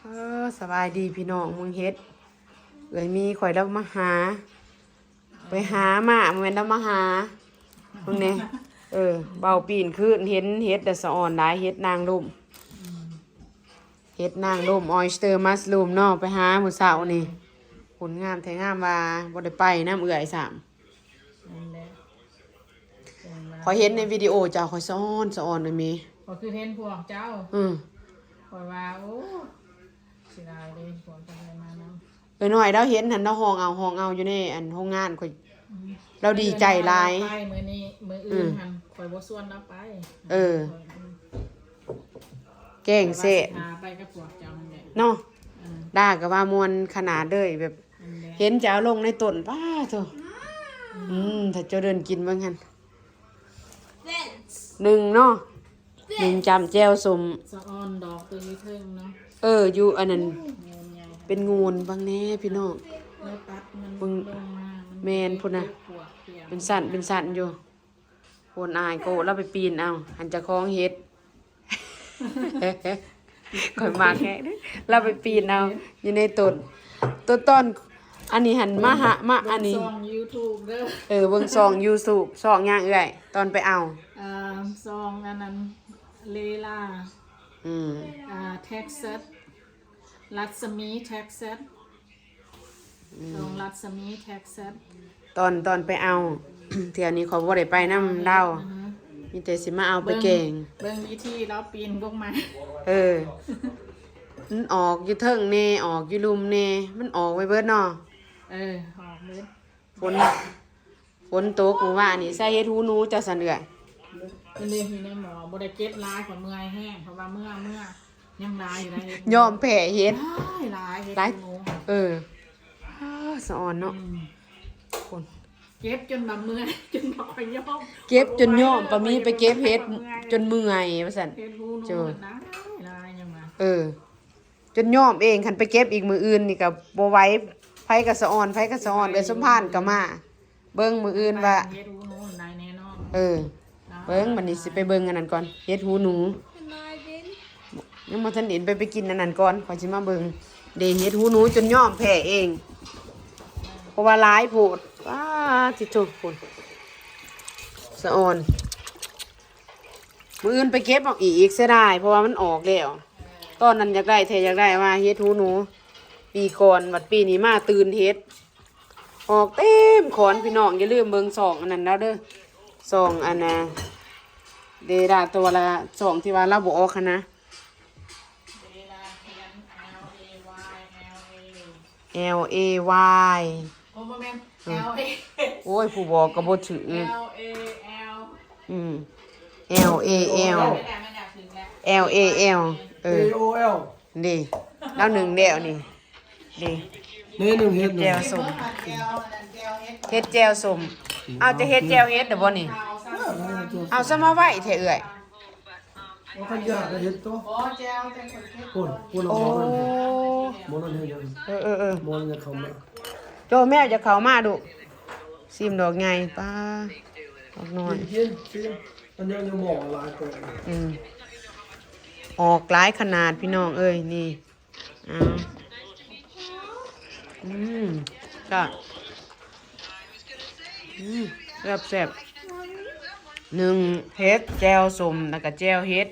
ເອີ ສະບາຍດີພີ່ນ້ອງ ເບິ່ງເຫັດ ເອື້ອຍມີຂ້ອຍລາວມາຫາ ໄປຫາມາ ບໍ່ແມ່ນລາວມາຫາ ເບິ່ງແດ່ ເອີ ເບົາປີ້ນຄືນ ເຫັນເຫັດແຕ່ສະອອນຫຼາຍ ເຫັດນາງລົມ ເຫັດນາງລົມ ອອຍສເຕີ ມັສລູມເນາະ ໄປຫາມື້ເຊົ້ານີ້ ຜົນງາມແທ້ ງາມວ່າບໍ່ໄດ້ໄປນຳເອື້ອຍຊ້ຳ ນັ້ນແຫຼະ ຂ້ອຍເຫັນໃນວິດີໂອເຈົ້າ ຂ້ອຍສະອອນ ສະອອນເລີຍເມ ຂ້ອຍຄືເຫັນພວກເຈົ້າ ອື ຂ້ອຍວ່າ ໂອ້ ເສຍດາຍເດ້ ພວກເຈົ້າໄດ້ມານຳ ເອື້ອຍນ້ອຍລາວເຫັນຫັ້ນ ລາວຮ້ອງເອົາ ຮ້ອງເອົາຢູ່ໃນອັນໂຮງງານ ຂ້ອຍ ອື ລາວດີໃຈຫຼາຍ ໄປມື້ນີ້ ມື້ອື່ນ ອື ຫັ້ນ ຂ້ອຍບໍ່ຊວນລາວໄປ ເອີ ແກງແຊບ ວ່າຊິພາໄປກັບພວກເຈົ້ານັ້ນແຫຼະ ເນາະ ເອີ ດາກໍວ່າມ່ວນຂະໜາດເລີຍ ແບບ ນັ້ນແຫຼະ ເຫັນຈະເອົາລົງໃນຕົ້ນ ປ້າໂທ້ ອື ອື ຖ້າເຈົ້າເດີນກິນເບິ່ງຫັ້ນ ໜຶ່ງເນາະ ໜຶ່ງຈ້ຳແຈ່ວສົ້ມ ສະອອນດອກຕົວຢູ່ເທິງເນາະ ເອີ ຢູ່ອັນນັ້ນ ໂອ້ ໂງນໃຫຍ່ ເປັນໂງນ ເບິ່ງແດ່ພີ່ນ້ອງ ແລ້ວຕັດມັນ ເບິ່ງ ລົງມາ ມັນ ແມ່ນພຸ້ນນະ ເປັນຊັ້ນ ເປັນຊັ້ນຢູ່ ໂພນອາຍໂກ ລາວໄປປີນເອົາ ຫັ້ນເຈົ້າຂອງເຫັດ ຂ້ອຍມັກແຮງເດ້ ລາວໄປປີນເອົາຢູ່ໃນຕົ້ນ ຕົ້ນຕອນ ອັນນີ້ຫັ້ນມາຫາ ມາອັນນີ້ ເບິ່ງຊ່ອງຢູທູບເດີ ເອີ ເບິ່ງຊ່ອງຢູທູບ ຊ່ອງຫຍັງເອື້ອຍ ຕອນໄປເອົາ ເອີ ຊ່ອງອັນນັ້ນ ເລລາ ອືມ ອ່າ ແທັກຊັສ ລັດສະໝີ ແທັກຊັສ ອືມ ຊ່ອງລັດສະໝີ ແທັກຊັສ ຕອນ ຕອນໄປເອົາ ເທື່ອນີ້ຂ້ອຍບໍ່ໄດ້ໄປນຳລາວ ອືຮຶ ມີແຕ່ຊິມາເອົາໄປແກງ ເບິ່ງ ເບິ່ງວິທີລາວປີນລົງມາ ເອີ ມັນອອກຢູ່ເທິງແດ່ ອອກຢູ່ລຸ່ມແດ່ ມັນອອກໄວ້ເບິດເນາະ ເອີ ອອກເບິດ ຝົນ ຝົນຕົກມື້ວານນີ້ ໃສ່ເຫັດຫູໜູເຈົ້າຊັ້ນເອື້ອຍ ເປັນເລື່ອງຢູ່ໃນໝໍ້ ບໍ່ໄດ້ເກັບຫຼາຍ ຂ້ອຍເມື່ອຍແຮງ ເພາະວ່າເມື່ອ ເມື່ອ ຍັງຫຼາຍຢູ່ໃດ ເຫັດຫູ ຍອມແພ້ເຫັດ ຫຼາຍ ຫຼາຍ ເຫັດຫູໜູ ເອີ ອ້າ ສະອອນເນາະ ອືມ ພຸ້ນ ເກັບຈົນວ່າເມື່ອຍ ຈົນບໍ່ຄ່ອຍຍອມ ເກັບຈົນຍອມ ປາມີໄປເກັບເຫັດຈົນເມື່ອຍວ່າຊັ້ນ ເຫັດຫູໜູ ເຈີ ຫຼາຍ ຫຼາຍ ຍັງວ່າ ເອີ ຈົນຍອມເອງ ຄັນໄປເກັບອີກມື້ອື່ນນີ້ກໍບໍ່ໄຫວ ໃຜກໍສະອອນ ໃຜກໍສະອອນ ເອື້ອຍສົມພານກໍມາ ເບິ່ງມື້ອື່ນວ່າ ເຮັດຫູໜູໄດ້ແນ່ນອນ ເອີ ເບິ່ງບັດນີ້ຊິໄປເບິ່ງອັນນັ້ນກ່ອນ ເຮັດຫູໜູ ຍັງບໍ່ທັນເຫັນ ໄປ ໄປກິນອັນນັ້ນກ່ອນ ຂ້ອຍຊິມາເບິ່ງ ເດ້ ເຮັດຫູໜູຈົນຍອມແພ້ເອງ ເພາະວ່າຫຼາຍໂພດ ປາດຕິໂທ້ ພຸ້ນ ສະອອນ ມື້ອື່ນໄປເກັບເອົາອີກ ເສຍດາຍ ເພາະວ່າມັນອອກແລ້ວ ຕອນນັ້ນຢາກໄດ້ແທ້ ຢາກໄດ້ວ່າເຫັດຫູໜູ ປີກ່ອນ ບັດປີນີ້ມາຕື່ນເຫັດ ອອກເຕັມຂອນ ພີ່ນ້ອງ ຢ່າລືມເບິ່ງຊ່ອງອັນນັ້ນລາວເດີ ຊ່ອງອັນນ່າ ເດດາ ຕົວລະ ຊ່ອງທີ່ວ່າລາວບໍ່ອອກຫັ້ນນະ L A Y ໂອ້ ບໍ່ແມ່ນ L A ໂອ້ຍ ຜູ້ບອກກໍບໍ່ຖືກ L A L ອືມ L A L L A L ເອີ A O L ເດ້ ລາວໜຶ້ງແລ້ວນີ້ ເດ້ ນີ້ໜຶ້ງເຫັດ ແຈ່ວສົ້ມ ເຮັດແຈ່ວສົ້ມ ເອົາ ຈະເຮັດແຈ່ວເຫັດເດີບໍ່ນີ້ ເອົາ ຊະມາໄວແທ້ເອື້ອຍ ເອົາ ຄັນຢາກກໍເຮັດຕົວະ ບໍ່ແຈ່ວແຕ່ຂ້ອຍເຮັດ ພຸ້ນ ພຸ້ນ ເອົາ ໂອ້ ໝໍນັ້ນເຮັດ ໝໍນັ້ນເຮັດຫຍັງ ເອີໆໆ ໝໍນັ້ນຢາກເຂົ້າມາ ໂຈ້ ແມວຢາກເຂົ້າມາດຸ ຊີມດອກໃຫຍ່ ປ້າ ດອກນ້ອຍ ກິນ ກິນ ອັນນີ້ຍັງໝໍຫຼາຍກວ່າ ອືມ ອອກຫຼາຍຂະໜາດ ພີ່ນ້ອງເອີຍ ນີ້ ເອົາ ອືມ ກໍ ອືມ ແຊບໆ ໜຶ້ງເຫັດ ແຈ່ວສົ້ມ ແລ້ວກໍແຈ່ວເຫັດ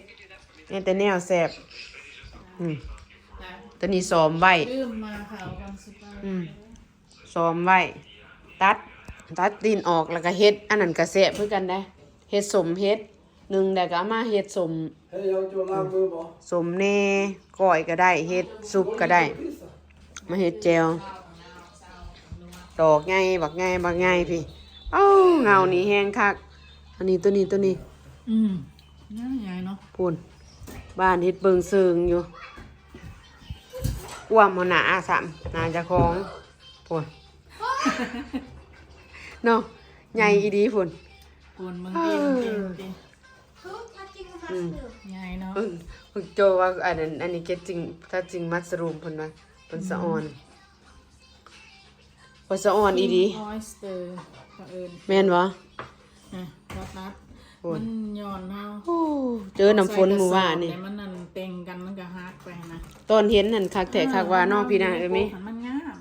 ມີແຕ່ແນວແຊບ ອືມ ຕົວນີ້ຊ້ອມໄວ້ ລືມມາ ຂ້າວກ່ອນຊິໄປ ອືມ ຊ້ອມໄວ້ ຕັດ ຕັດຕີນອອກ ແລ້ວກໍເຮັດ ອັນນັ້ນກໍແຊບຄືກັນເດ້ ເຮັດສົ້ມເຫັດ ໜຶ້ງແລ້ວກໍເອົາມາເຮັດສົ້ມ ເຮັດຫຍັງ ໂຈະລ້າງມືບໍ່? ສົ້ມແດ່ ກ້ອຍກໍໄດ້ ເຮັດຊຸບກໍໄດ້ ມາເຮັດແຈ່ວ ດອກໃຫຍ່ ບັກໃຫຍ່ ບັກໃຫຍ່ພີ້ ເອົ້າ ເຫງົ້ານີ້ແຮງຄັກ ອັນນີ້ ຕົວນີ້ ຕົວນີ້ ອືມ ໃຫຍ່ໆເນາະ ພຸ້ນ ບານເຮັດເບິ່ງເຊິ່ງຢູ່ ກວມຫົວໜ້າຊ້ຳ ໜ້າເຈົ້າຂອງ ພຸ້ນ ເນາະ ໃຫຍ່ອີ່ຫຼີພຸ້ນ ພຸ້ນ ເບິ່ງຕິ ເອີ ເບິ່ງຕິ ອືມ ໃຫຍ່ເນາະ ເອີ ໂຈວ່າອັນນັ້ນ ອັນນີ້ເກັດຈິງ ທັດຈິງມັດສະຣູມ ເພິ່ນວ່າ ເພິ່ນສະອອນ ອືມ ເພິ່ນສະອອນອີ່ຫຼີ ອອຍສເຕີ ເຂົາເອີ້ນ ແມ່ນບໍ່? ອ່ະ ຕັດ ໂອ້ຍ ມັນຍ້ອນເຮົາ ໂອ້ ເຈີນ້ຳຝົນມື້ວານນີ້ ໃສ່ກະສອບແລ້ວມັນນັ້ນເຕັງກັນ ມັນກໍຫັກໄປຫັ້ນນະ. ຕອນເຫັນຫັ້ນຄັກແທ້ຄັກວ່າເນາະ ເອີ ພີ່ນາງເອີຍ ແມ່ ມັນງາມ.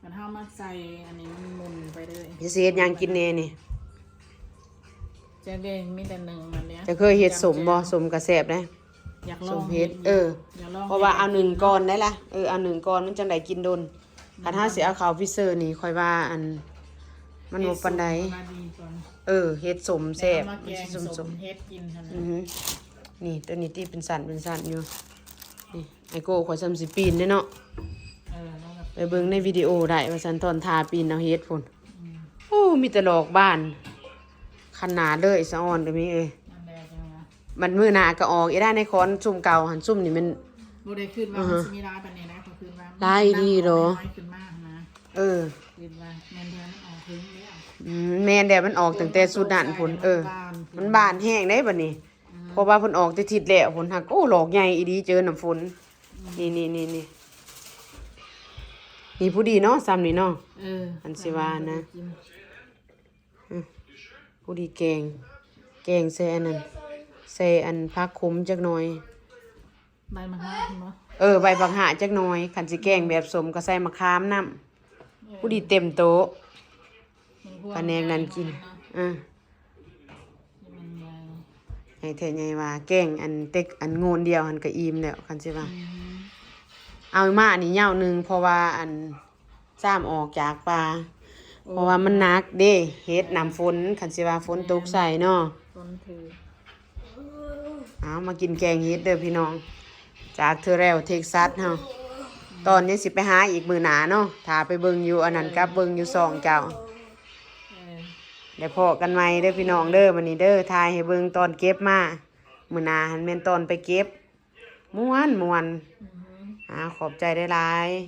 ຄັນເຮົາມາໃສ່ອັນນີ້ມັນໝຸ່ນໄປເລີຍ. ຊິເຮັດຫຍັງກິນແດ່ນີ້? ຈະເດ້ມີແຕ່ໜຶ່ງອັນເດຍ. ຈະເຄີຍເຮັດສົ້ມບໍ່? ສົ້ມກໍແຊບເດ້. ຢາກລອງເຮັດ ສົ້ມເຫັດ ເອີ ຢາກລອງ ເພາະວ່າເຮັດ ເອົາໜຶ່ງກ່ອນໄດ້ລະ ເອີ ເອົາໜຶ່ງກ່ອນ ມັນຈັ່ງໄດ້ກິນດົນ. ອືມ ຄັນເຮົາຊິເອົາເຂົ້າຟຣີເຊີນີ້ ຂ້ອຍວ່າອັນ ມັນບໍ່ປານໃດ. ເຮັດສົ້ມ ເອີ ເຫັດສົ້ມແຊບ ແລ້ວເຮົາມາແກງ ມັນຊິສົ້ມໆ ສົ້ມເຫັດກິນຫັ້ນນະ. ອືຮຶ ນີ້ ໂຕນີ້ຕິເປັນຊັ້ນເປັນຊັ້ນຢູ່. ນີ້ ໄອໂກ້ຂ້ອຍສ່ຳຊິປີນເດ້ເນາະ. ເອີ ໄປເບິ່ງໃນວິດີໂອໄດ້ວ່າຊັ້ນ ຕອນທ່າປີນເອົາເຫັດພຸ້ນ. ອືມ ໂອ້ ມີແຕ່ຫຼອກບານຂະໜາດເລີຍ ສະອອນກໍມີເອີຍ. ນັ້ນແຫຼະຈັ່ງວ່າ ບັດມື້ໜ້າກໍອອກອີກໄດ້ ໃນຄອນຊຸມເກົ່າຫັ້ນ. ຊຸມນີ້ແມ່ນ ບໍ່ໄດ້ຄິດວ່າ ອືຮຶ ມັນຊິມີຫຼາຍປານນີ້ນະ ກໍຄິດວ່າ ຫຼາຍອີ່ຫຼີເນາະ ນ້ອຍໆຂຶ້ນມາຫັ້ນນະ. ເອີ ຄິດວ່າແມ່ນແທ້ ມັນອອກເຖິງແລ້ວ. ອືມ ແມ່ນແລ້ວ ມັນອອກຕັ້ງແຕ່ຊຸດນັ້ນພຸ້ນ. ເອີ ມັນບານ ມັນບານແຮງເດ້ບັດນີ້. ອືມ ເພາະວ່າເພິ່ນອອກແຕ່ທິດແລ້ວພຸ້ນ ຫາກ ໂອ້ ຫຼອກໃຫຍ່ອີ່ຫຼີ ເຈີນ້ຳຝົນ. ອືມ ນີ້ໆໆໆ ນີ້ພໍດີເນາະ ສ່ຳນີ້ເນາະ. ເອີ ອັນຊິວ່ານະ ພໍດີກິນ ອືມ ພໍດີແກງ ແກງໃສ່ອັນນັ້ນ ໃສ່ອັນຜັກຂົມຈັກໜ່ອຍ ໃບໝາກຫາດເຫັນບໍ່? ເອີ ໃບບັກຫາດຈັກໜ່ອຍ. ຄັນຊິແກງແບບສົ້ມກໍໃສ່ໝາກຂາມນຳ. ເອີ ພໍດີເຕັມໂຕະ ມັນພວມ ພະແນກນັ້ນກິນ ເນາະ. ເອີ ໃຫຍ່ແທ້ໃຫຍ່ວ່າ ແກງອັນເຕັກອັນໂງນດຽວຫັ້ນກໍອີ່ມແລ້ວ ຄັນຊິວ່າ. ອືມ ເອົາມາອັນນີ້ເຍົາໜຶ່ງ ເພາະວ່າອັນ ຊ້ຳອອກຈາກປ່າ ໂອ້ ເພາະວ່າມັນໜັກເດ້ ເຫັດນ້ຳຝົນ ຄັນຊິວ່າຝົນຕົກໃສ່ເນາະ. ແມ່ນ ຝົນຖືກ. ເອົາ ມາກິນແກງເຫັດເດີພີ່ນ້ອງ ຈາກເທີແຣວເທັກຊັສເຮົາ. ອືມ ຕອນຍັງຊິໄປຫາອີກມື້ໜ້າເນາະ ຖ້າໄປເບິ່ງຢູ່ອັນນັ້ນ ເອີ ກັບເບິ່ງຢູ່ຊ່ອງເຈົ້າ. ເອີ ແລ້ວພໍ້ກັນໃໝ່ເດີພີ່ນ້ອງເດີ ມື້ນີ້ເດີ ຖ່າຍໃຫ້ເບິ່ງຕອນເກັບມາ. ມື້ໜ້າຫັ້ນແມ່ນຕອນໄປເກັບ ມ່ວນໆ. ອືຮຶ ອາ ຂອບໃຈຫຼາຍໆ.